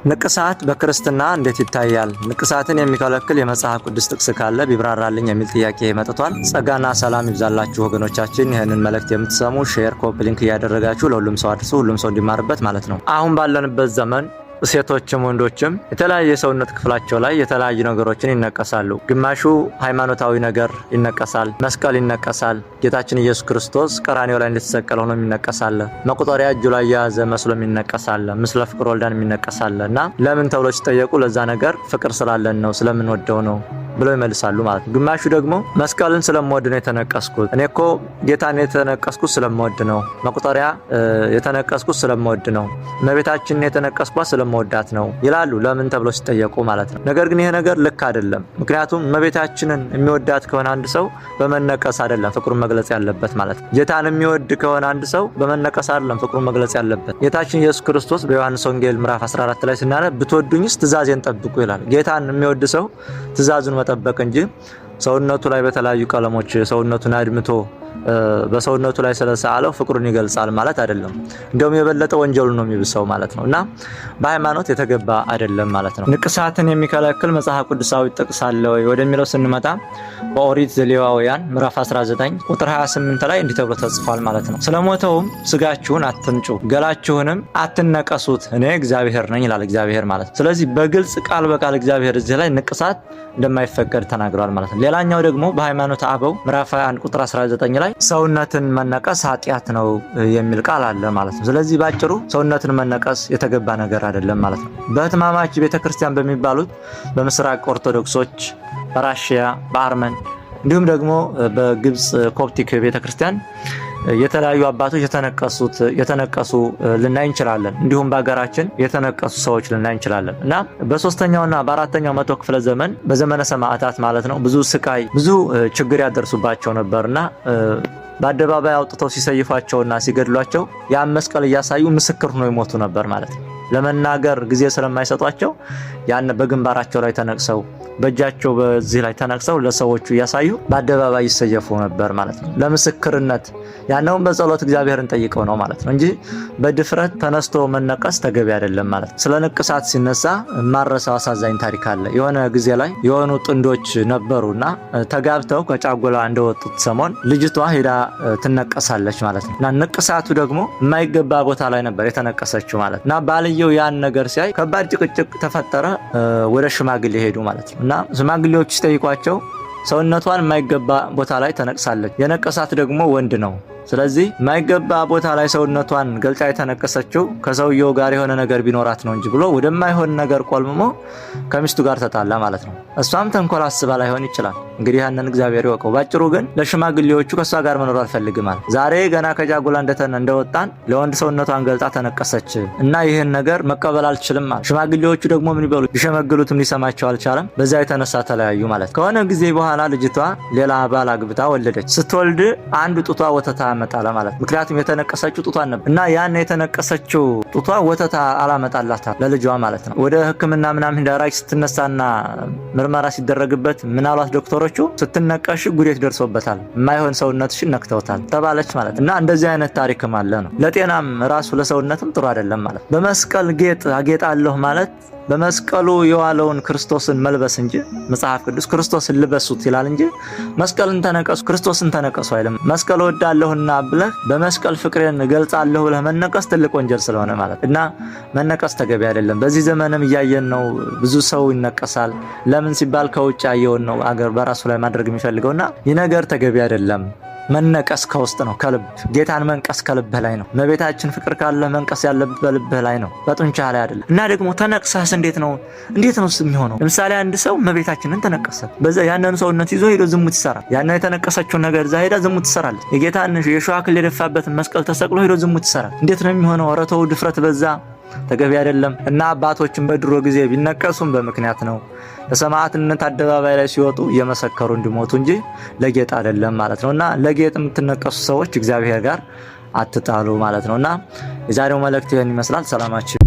ንቅሳት በክርስትና እንዴት ይታያል? ንቅሳትን የሚከለክል የመጽሐፍ ቅዱስ ጥቅስ ካለ ቢብራራልኝ የሚል ጥያቄ መጥቷል። ጸጋና ሰላም ይብዛላችሁ ወገኖቻችን። ይህንን መልእክት የምትሰሙ share፣ copy link እያደረጋችሁ ለሁሉም ሰው አድርሱ፣ ሁሉም ሰው እንዲማርበት ማለት ነው። አሁን ባለንበት ዘመን ሴቶችም ወንዶችም የተለያየ የሰውነት ክፍላቸው ላይ የተለያዩ ነገሮችን ይነቀሳሉ። ግማሹ ሃይማኖታዊ ነገር ይነቀሳል፣ መስቀል ይነቀሳል። ጌታችን ኢየሱስ ክርስቶስ ቀራንዮ ላይ እንደተሰቀለ ሆኖ ይነቀሳል። መቁጠሪያ እጁ ላይ የያዘ መስሎ ይነቀሳል። ምስለ ፍቅር ወልዳን ይነቀሳል። እና ለምን ተብሎ ሲጠየቁ ለዛ ነገር ፍቅር ስላለን ነው፣ ስለምንወደው ነው ብለው ይመልሳሉ ማለት ነው። ግማሹ ደግሞ መስቀልን ስለምወድ ነው የተነቀስኩት፣ እኔ እኮ ጌታን የተነቀስኩት ስለምወድ ነው፣ መቁጠሪያ የተነቀስኩት ስለምወድ ነው፣ እመቤታችንን የተነቀስኳት ስለምወዳት ነው ይላሉ። ለምን ተብለው ሲጠየቁ ማለት ነው። ነገር ግን ይሄ ነገር ልክ አይደለም። ምክንያቱም እመቤታችንን የሚወዳት ከሆነ አንድ ሰው በመነቀስ አይደለም ፍቅሩን መግለጽ ያለበት ማለት ነው። ጌታን የሚወድ ከሆነ አንድ ሰው በመነቀስ አይደለም ፍቅሩን መግለጽ ያለበት። ጌታችን ኢየሱስ ክርስቶስ በዮሐንስ ወንጌል ምዕራፍ 14 ላይ ስናነብ ብትወዱኝስ ትእዛዜን ጠብቁ ይላል። ጌታን የሚወድ ሰው ትእዛዙን መጠበቅ እንጂ ሰውነቱ ላይ በተለያዩ ቀለሞች ሰውነቱን አድምቶ በሰውነቱ ላይ ስለሳለው ፍቅሩን ይገልጻል ማለት አይደለም። እንደውም የበለጠ ወንጀሉ ነው የሚብሰው ማለት ነው። እና በሃይማኖት የተገባ አይደለም ማለት ነው። ንቅሳትን የሚከለክል መጽሐፍ ቅዱሳዊ ጥቅስ አለ ወይ ወደሚለው ስንመጣ በኦሪት ዘሌዋውያን ምዕራፍ 19 ቁጥር 28 ላይ እንዲህ ተብሎ ተጽፏል ማለት ነው። ስለሞተውም ስጋችሁን አትንጩ፣ ገላችሁንም አትነቀሱት፣ እኔ እግዚአብሔር ነኝ ይላል እግዚአብሔር ማለት ነው። ስለዚህ በግልጽ ቃል በቃል እግዚአብሔር እዚህ ላይ ንቅሳት እንደማይፈቀድ ተናግሯል ማለት ነው። ሌላኛው ደግሞ በሃይማኖተ አበው ምዕራፍ 21 ቁጥር 19 ላይ ሰውነትን መነቀስ ኃጢአት ነው የሚል ቃል አለ ማለት ነው። ስለዚህ ባጭሩ ሰውነትን መነቀስ የተገባ ነገር አይደለም ማለት ነው። በህትማማች ቤተክርስቲያን በሚባሉት በምስራቅ ኦርቶዶክሶች፣ በራሽያ፣ በአርመን እንዲሁም ደግሞ በግብፅ ኮፕቲክ ቤተክርስቲያን የተለያዩ አባቶች የተነቀሱ ልናይ እንችላለን። እንዲሁም በሀገራችን የተነቀሱ ሰዎች ልናይ እንችላለን እና በሶስተኛውና በአራተኛው መቶ ክፍለ ዘመን በዘመነ ሰማዕታት ማለት ነው ብዙ ስቃይ ብዙ ችግር ያደርሱባቸው ነበርና በአደባባይ አውጥተው ሲሰይፏቸውና ሲገድሏቸው ያን መስቀል እያሳዩ ምስክር ሆነው ይሞቱ ነበር ማለት ነው። ለመናገር ጊዜ ስለማይሰጧቸው ያን በግንባራቸው ላይ ተነቅሰው በእጃቸው በዚህ ላይ ተነቅሰው ለሰዎቹ እያሳዩ በአደባባይ ይሰየፉ ነበር ማለት ነው። ለምስክርነት ያነውን በጸሎት እግዚአብሔርን ጠይቀው ነው ማለት ነው እንጂ በድፍረት ተነስቶ መነቀስ ተገቢ አይደለም ማለት ነው። ስለ ንቅሳት ሲነሳ ማረሳው አሳዛኝ ታሪክ አለ። የሆነ ጊዜ ላይ የሆኑ ጥንዶች ነበሩና ተጋብተው ከጫጉላ እንደወጡት ሰሞን ልጅቷ ሄዳ ትነቀሳለች ማለት ነው። እና ንቅሳቱ ደግሞ የማይገባ ቦታ ላይ ነበር የተነቀሰችው ማለት ነው። እና ባልየው ያን ነገር ሲያይ ከባድ ጭቅጭቅ ተፈጠረ። ወደ ሽማግሌ ሄዱ ማለት ነው። እና ሽማግሌዎች ሲጠይቋቸው ሰውነቷን የማይገባ ቦታ ላይ ተነቅሳለች፣ የነቀሳት ደግሞ ወንድ ነው። ስለዚህ የማይገባ ቦታ ላይ ሰውነቷን ገልጫ የተነቀሰችው ከሰውየው ጋር የሆነ ነገር ቢኖራት ነው እንጂ ብሎ ወደማይሆን ነገር ቆልምሞ ከሚስቱ ጋር ተጣላ ማለት ነው። እሷም ተንኮል አስባ ላይሆን ይችላል። እንግዲህ ያንን እግዚአብሔር ይወቀው። ባጭሩ ግን ለሽማግሌዎቹ ከእሷ ጋር መኖር አልፈልግም አለ። ዛሬ ገና ከጃጉላ እንደወጣን ለወንድ ሰውነቷን ገልጣ ተነቀሰች እና ይህን ነገር መቀበል አልችልም አለ። ሽማግሌዎቹ ደግሞ ምን ይበሉ፣ ቢሸመግሉትም ሊሰማቸው አልቻለም። በዚያ የተነሳ ተለያዩ ማለት። ከሆነ ጊዜ በኋላ ልጅቷ ሌላ ባል አግብታ ወለደች። ስትወልድ አንድ ጡቷ ወተት አመጣለ ማለት፣ ምክንያቱም የተነቀሰችው ጡቷን ነበር እና ያን የተነቀሰችው ጡቷ ወተት አላመጣላታ ለልጇ ማለት ነው። ወደ ሕክምና ምናምን ዳራች ስትነሳና ምርመራ ሲደረግበት ምናሏት ዶክተሮቹ፣ ስትነቀሽ ጉዴት ደርሶበታል፣ የማይሆን ሰውነትሽን ነክተውታል ተባለች ማለት እና እንደዚህ አይነት ታሪክም አለ ነው። ለጤናም ራሱ ለሰውነትም ጥሩ አይደለም ማለት። በመስቀል ጌጥ አጌጣለሁ ማለት በመስቀሉ የዋለውን ክርስቶስን መልበስ እንጂ መጽሐፍ ቅዱስ ክርስቶስን ልበሱት ይላል እንጂ መስቀልን ተነቀሱ ክርስቶስን ተነቀሱ አይልም። መስቀል እወዳለሁና ብለህ በመስቀል ፍቅሬን እገልጻለሁ ብለህ መነቀስ ትልቅ ወንጀል ስለሆነ ማለት እና መነቀስ ተገቢ አይደለም። በዚህ ዘመንም እያየን ነው። ብዙ ሰው ይነቀሳል። ለምን ሲባል ከውጭ ያየውን ነው አገር በራሱ ላይ ማድረግ የሚፈልገውና ይህ ነገር ተገቢ አይደለም። መነቀስ ከውስጥ ነው፣ ከልብ ጌታን መንቀስ ከልብህ ላይ ነው። እመቤታችን ፍቅር ካለ መንቀስ ያለብህ በልብህ ላይ ነው፣ በጡንቻህ ላይ አይደለም። እና ደግሞ ተነቅሰህስ እንዴት ነው እንዴት ነው የሚሆነው? ለምሳሌ አንድ ሰው እመቤታችንን ተነቀሰ፣ በዛ ያንን ሰውነት ይዞ ሄዶ ዝሙት ይሰራል። ያንን የተነቀሰችውን ነገር እዛ ሄዳ ዝሙት ትሰራለች። የጌታን የሾህ አክሊል የደፋበትን መስቀል ተሰቅሎ ሄዶ ዝሙት ይሰራል። እንዴት ነው የሚሆነው? ኧረ ተው፣ ድፍረት በዛ፣ ተገቢ አይደለም። እና አባቶችን በድሮ ጊዜ ቢነቀሱም በምክንያት ነው። ለሰማዕትነት አደባባይ ላይ ሲወጡ እየመሰከሩ እንዲሞቱ እንጂ ለጌጥ አይደለም ማለት ነው። እና ለጌጥ የምትነቀሱ ሰዎች እግዚአብሔር ጋር አትጣሉ ማለት ነው። እና የዛሬው መልእክት ይህን ይመስላል። ሰላማችሁ